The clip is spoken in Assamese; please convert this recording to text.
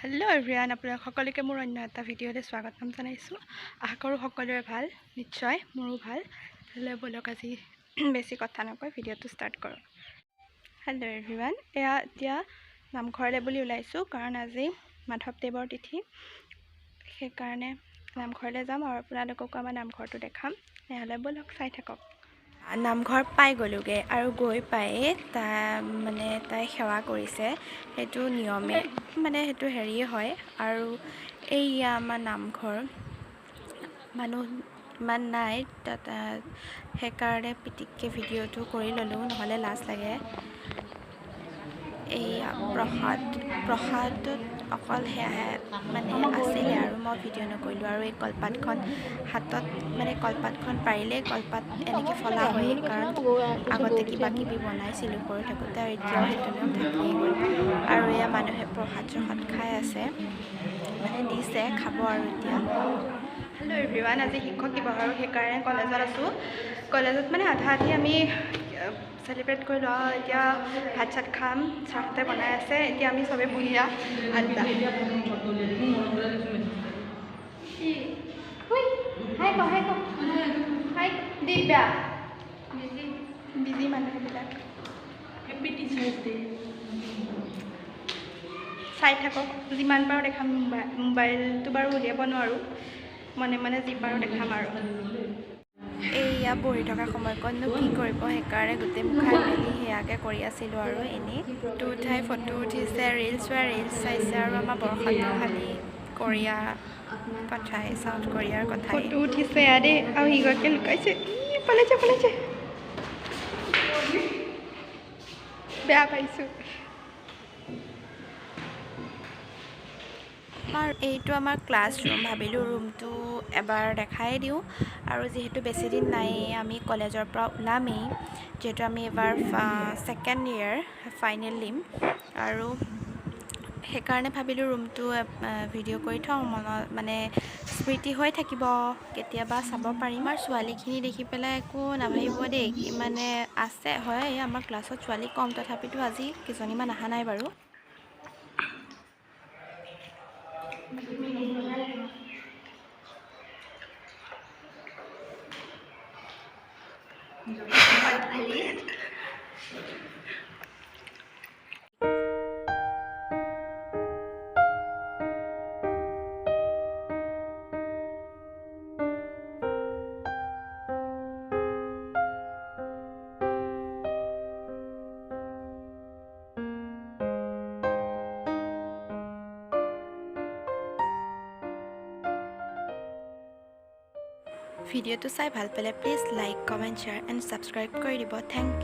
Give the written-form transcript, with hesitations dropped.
হেল্ল' এভৰিৱান, আপোনালোক সকলোকে মোৰ অন্য এটা ভিডিঅ'লৈ স্বাগতম জনাইছোঁ। আশা কৰোঁ সকলোৰে ভাল, নিশ্চয় মোৰো ভাল। তেতিয়াহ'লে ব'লক, আজি বেছি কথা নকয় ভিডিঅ'টো ষ্টাৰ্ট কৰোঁ। হেল্ল' এভৰিৱান, এয়া এতিয়া নামঘৰলৈ বুলি ওলাইছোঁ, কাৰণ আজি মাধৱদেৱৰ তিথি। সেইকাৰণে নামঘৰলৈ যাম আৰু আপোনালোককো আমাৰ নামঘৰটো দেখাম। তেনেহ'লে ব'লক, চাই থাকক। নামঘৰ পাই গ'লোগৈ আৰু গৈ পায়েই মানে তাই সেৱা কৰিছে, সেইটো নিয়মে, মানে সেইটো হেৰিয়ে হয়। আৰু এইয়া আমাৰ নামঘৰ, মানুহ ইমান নাই তাত, সেইকাৰণে পিটিককৈ ভিডিঅ'টো কৰি ল'লোঁ, নহ'লে লাজ লাগে। এইয়া প্ৰসাদ, প্ৰসাদত অকল সেয়াহে মানে আছিলে আৰু মই ভিডিঅ' নকৰিলোঁ। আৰু এই কলপাতখন হাতত, মানে কলপাতখন পাৰিলেই কলপাত এনেকৈ ফলা হয়েই, কাৰণ আগতে কিবা কিবি বনাইছিলোঁ সৰু থাকোঁতে আৰু এতিয়াও সেইটো নিয়ম থাকিয়েই গ'ল। আৰু এয়া মানুহে প্ৰসাদ চসাদ খাই আছে, মানে দিছে খাব। আৰু এতিয়া হেল্ল' এভৰিৱান, আজি শিক্ষক দিৱস আৰু সেইকাৰণে কলেজত আছোঁ। কলেজত মানে আধা আধি আমি চেলিব্ৰেট কৰি লোৱা। এতিয়া ভাত চাত খাম, ছাৰহঁতে বনাই আছে। এতিয়া আমি চবেই বঢ়িয়া আড্ডা। হাই ক, হাই ক, হাই দিব্যা, বিজি মানুহবিলাক। Happy Teachers Day. চাই থাকক, যিমান পাৰোঁ দেখাম। মোবাইলটো বাৰু উলিয়াব নোৱাৰোঁ, মনে মনে যি পাৰোঁ দেখাম। আৰু এইয়া বহি থকা সময়কণনো কি কৰিব, সেইকাৰণে গোটেই মুখাই মেলি সেয়াকে কৰি আছিলোঁ। আৰু এনেই ফটো উঠাই ফটো উঠিছে, ৰিলচ চোৱাই ৰিলচ চাইছে। আৰু আমাৰ বৰষাটো খালি কোৰিয়া কথাই, চাউথ কোৰিয়াৰ কথাই। ফটো উঠিছে এয়া দেই, আৰু সিগৰাকীয়ে লুকাইছে। ই পলাইছে পলাইছে, বেয়া পাইছোঁ। আমাৰ এইটো আমাৰ ক্লাছৰুম, ভাবিলোঁ ৰুমটো এবাৰ দেখাই দিওঁ। আৰু যিহেতু বেছিদিন নাই, আমি কলেজৰ পৰা ওলামেই, যিহেতু আমি এইবাৰ ছেকেণ্ড ইয়েৰ ফাইনেল দিম, আৰু সেইকাৰণে ভাবিলোঁ ৰুমটো ভিডিঅ' কৰি থওঁ, মনত মানে স্মৃতি হৈ থাকিব, কেতিয়াবা চাব পাৰিম। আৰু ছোৱালীখিনি দেখি পেলাই একো নাভাবিব দেই, মানে আছে হয় আমাৰ ক্লাছত ছোৱালী কম, তথাপিতো আজি কেইজনীমান অহা নাই বাৰু। ভিডিঅ'টো চাই ভাল পালে please like, comment, share and subscribe কৰি দিব। Thank